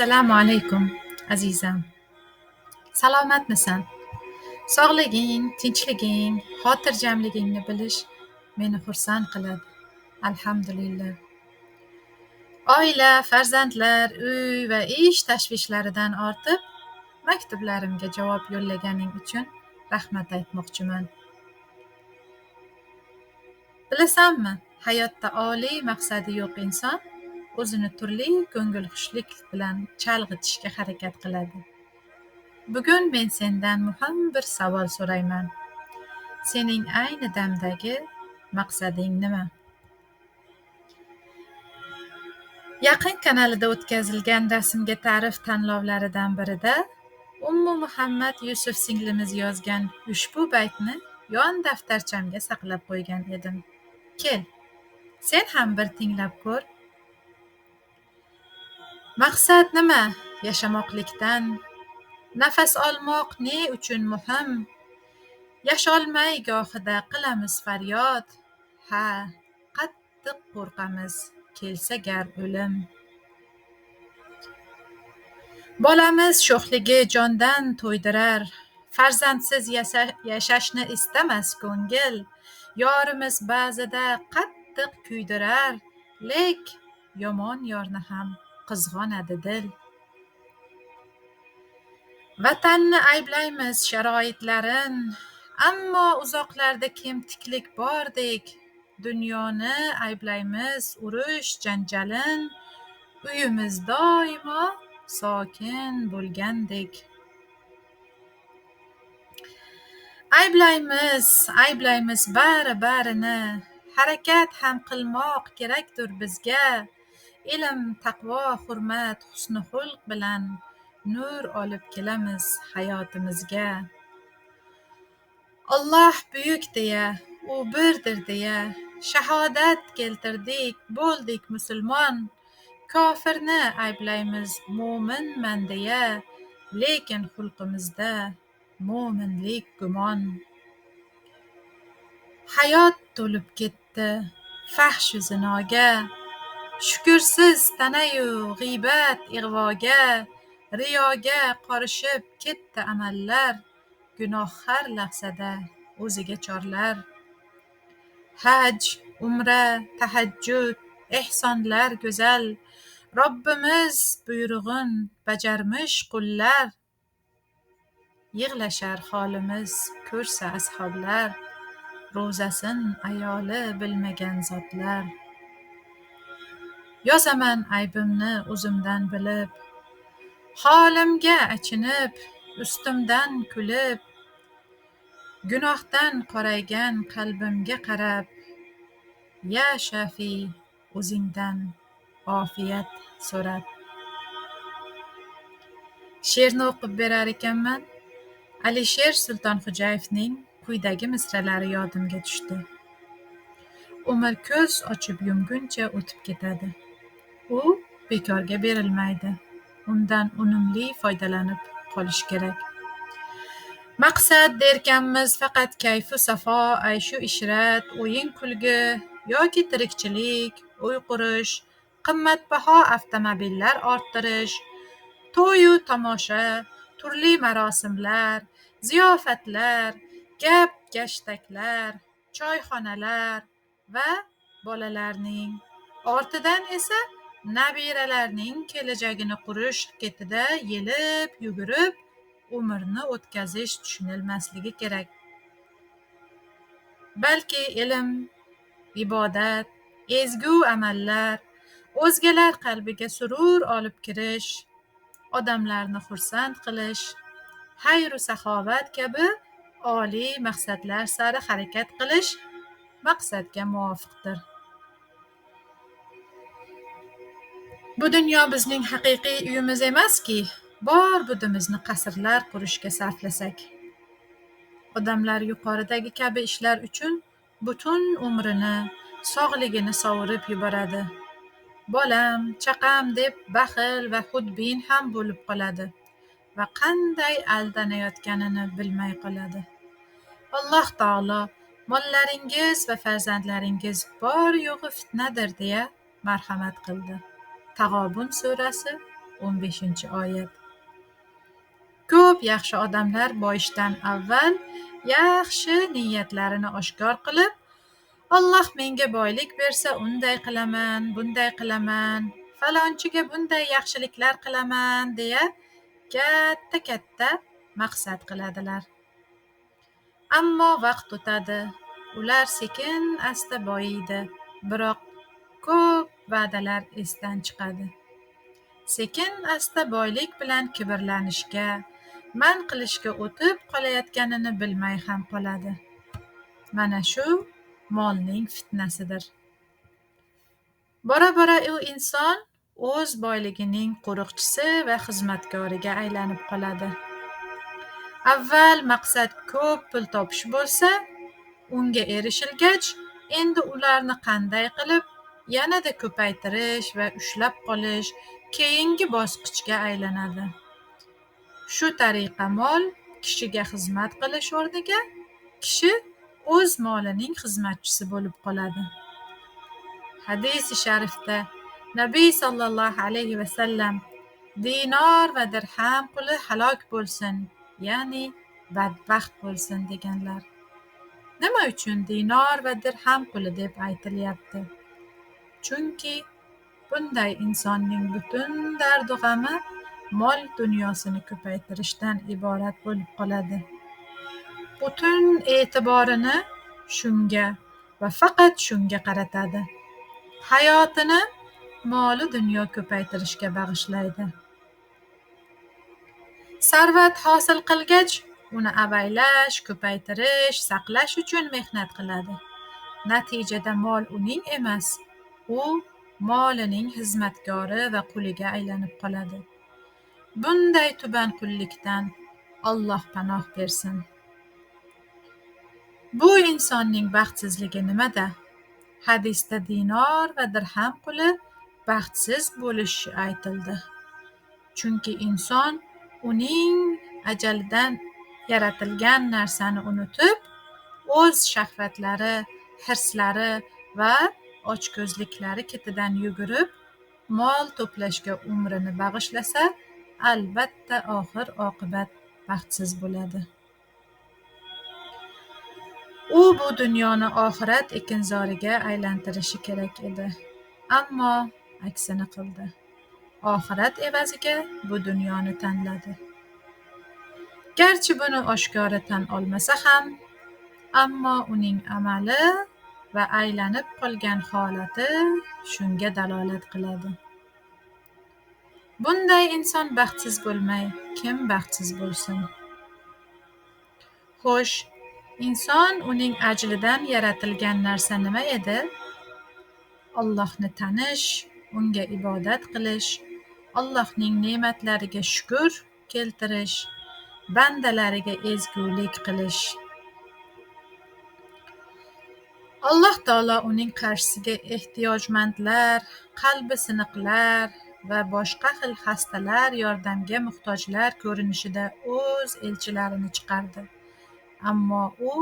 Assalomu alaykum, azizam. Salomatmisan? Sog'liging, tinchliging, xotirjamligingni bilish meni xursand qiladi. Alhamdulillah. Oila, farzandlar, uy va ish tashvishlaridan ortib, maktublarimga javob yo'llaganing uchun rahmat aytmoqchiman. Bilasanmi, hayotda oliy maqsadi yo'q inson o'zini turli ko'ngilxushlik bilan chalg'itishga harakat qiladi. Bugun men sendan muhim bir savol so'rayman. Sening ayni damdagi maqsading nima? Yaqin kanalida o'tkazilgan rasmga ta'rif tanlovlaridan birida Ummu Muhammad Yusuf singlimiz yozgan ushbu baytni yon daftarchamga saqlab qo'ygan edim. Kel, sen ham bir tinglab ko'r. Maqsad nima yashamoqlikdan? Nafas olmoq ne uchun muhim? Yasholmay gohida qilamiz faryod. Ha, qattiq qo'rqamiz kelsa gar o'lim. Bolamiz sho'xligi jondan to'ydirar. Farzandsiz yashashni istamas ko'ngil. Yorimiz ba'zida qattiq kuydirar, lek yomon yorni ham qizg'onadi dil. Vatanni ayblaymiz sharoitlarin, ammo uzoqlarda kemtiklik bordek. Dunyoni ayblaymiz urush janjalin, uyimiz doimo sokin bo'lgandek. Ayblaymiz, ayblaymiz bari-barini, harakat ham qilmoq kerakdur bizga. Ilm, taqvo, hurmat, husni xulq bilan nur olib kelamiz hayotimizga. Alloh buyuk deya, u birdir deya, shahodat keltirdik, bo'ldik musulmon. Kofirni ayblaymiz mo'minman deya, lekin xulqimizda mo'minlik gumon. Hayot to'lib ketdi fahshu zinoga, shukursiz tanayu g'iybat ig'voga, riyoga qorishib ketdi amallar, gunoh har lahzada o'ziga chorlar. Haj, umra, tahajjud, ehsonlar go'zal, Robbimiz buyrug'in bajarmish qullar. Yig'lashar holimiz ko'rsa ashoblar, ro'zasin ayoli bilmagan zotlar. Yozaman aybimni o'zimdan bilib, holimga achinib, ustimdan kulib, gunohdan qoraygan qalbimga qarab, ya Shafi o'zingdan ofiyat so'rab. She'rni o'qib berar ekanman, Alisher Sultonxo'jayevning quyidagi misralari yodimga tushdi. Umr ko'z ochib yumguncha o'tib ketadi. U bekorga berilmaydi. Undan unumli foydalanib qolish kerak. Maqsad derkanmiz faqat kayfu safo, ayshu ishrat, o'yin kulgi yoki tirikchilik, uy qurish, qimmatbaho avtomobillar orttirish, to'yu tomosha, turli marosimlar, ziyofatlar, gap gashtaklar, choyxonalar va bolalarning, ortidan esa nabiralarning kelajagini qurish ketida yelib yugurib umrni o'tkazish tushunilmasligi kerak. Balki ilm, ibodat, ezgu amallar, o'zgalar qalbiga surur olib kirish, odamlarni xursand qilish, xayr-u saxovat kabi oliy maqsadlar sari harakat qilish maqsadga muvofiqdir. Bu dunyo bizning haqiqiy uyimiz emaski, bor budimizni qasrlar qurishga sarflasak. Odamlar yuqoridagi kabi ishlar uchun butun umrini, sog'ligini sovurib yuboradi. Bolam, chaqam deb baxil va xudbin ham bo'lib qoladi va qanday aldanayotganini bilmay qoladi. Alloh taolo mollaringiz va farzandlaringiz bor yo'g'i fitnadir deya marhamat qildi. Tag'obun surasi 15-oyat. Ko'p yaxshi odamlar boyishdan avval yaxshi niyatlarini oshkor qilib, Alloh menga boylik bersa unday qilaman, bunday qilaman, falonchiga bunday yaxshiliklar qilaman deya katta-katta maqsad qiladilar. Ammo vaqt o'tadi, ular sekin asta boyiydi, biroq ko'p va'dalar esdan chiqadi. Sekin asta boylik bilan kibrlanishga, man qilishga o'tib qolayotganini bilmay ham qoladi. Mana shu molning fitnasidir. Bora-bora u inson o'z boyligining qo'riqchisi va xizmatkoriga aylanib qoladi. Avval maqsad ko'p pul topish bo'lsa, unga erishilgach, endi ularni qanday qilib yanada ko'paytirish va ushlab qolish keyingi bosqichga aylanadi. Shu tariqa mol kishiga xizmat qilish o'rniga kishi o'z molining xizmatchisi bo'lib qoladi. Hadis-i sharifda Nabiy sallallohu alayhi va sallam dinor va dirham quli halok bo'lsin, ya'ni badbaxt bo'lsin deganlar. Nima uchun dinor va dirham quli deb aytilyapti? Chunki bunday insonning butun dardu g'ami mol dunyosini ko'paytirishdan iborat bo'lib qoladi. Butun e'tiborini shunga va faqat shunga qaratadi. Hayotini moli dunyo ko'paytirishga bag'ishlaydi. Sarvat hosil qilgach, uni avaylash, ko'paytirish, saqlash uchun mehnat qiladi. Natijada mol uning emas, u molining xizmatkori va quliga aylanib qoladi. Bunday tuban qullikdan Alloh panoh bersin. Bu insonning baxtsizligi nimada? Hadisda dinor va dirham quli baxtsiz bo'lishi aytildi. Chunki inson uning ajalidan yaratilgan narsani unutib, o'z shahvatlari, hirslari va ochko'zliklari ketidan yugurib, mol to'plashga umrini bag'ishlasa, albatta oxir oqibat baxtsiz bo'ladi. U bu dunyoni oxirat ekinzoriga aylantirishi kerak edi. Ammo aksini qildi. Oxirat evaziga bu dunyoni tanladi. Garchi buni oshkora tan olmasa ham, ammo uning amali va aylanib qolgan holati shunga dalolat qiladi. Bunday inson baxtsiz bo'lmay, kim baxtsiz bo'lsin? Xo'sh, inson uning ajlidan yaratilgan narsa nima edi? Allohni tanish, unga ibodat qilish, Allohning ne'matlariga shukr keltirish, bandalariga ezgulik qilish. Alloh taolo uning qarshisiga ehtiyojmandlar, qalbi siniqlar va boshqa xil xastalar, yordamga muhtojlar ko'rinishida o'z elchilarini chiqardi. Ammo u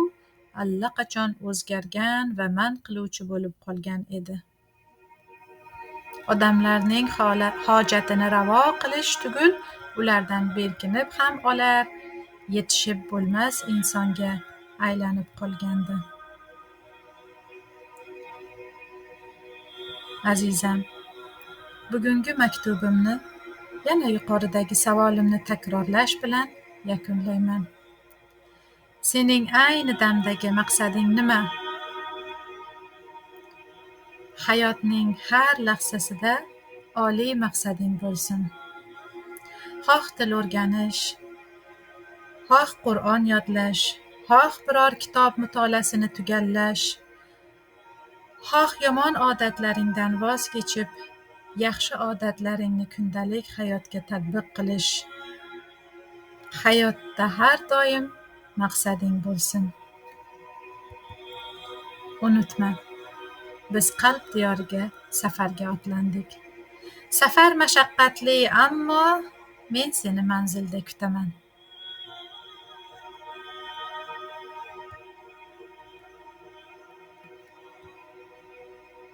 allaqachon o'zgargan va man qiluvchi bo'lib qolgan edi. Odamlarning hojatini ravo qilish tugul, ulardan berkinib ham olar, yetishib bo'lmas insonga aylanib qolgandi. Azizam, bugungi maktubimni yana yuqoridagi savolimni takrorlash bilan yakunlayman. Sening ayni damdagi maqsading nima? Hayotning har lahzasida oliy maqsading bo'lsin. Xoh til o'rganish, xoh Qur'on yodlash, xoh biror kitob mutolaasini tugallash, xoh yomon odatlaringdan voz kechib, yaxshi odatlaringni kundalik hayotga tatbiq qilish. Hayotda har doim maqsading bo'lsin. Unutma, biz qalb diyoriga safarga otlandik. Safar mashaqqatli, ammo men seni manzilda kutaman.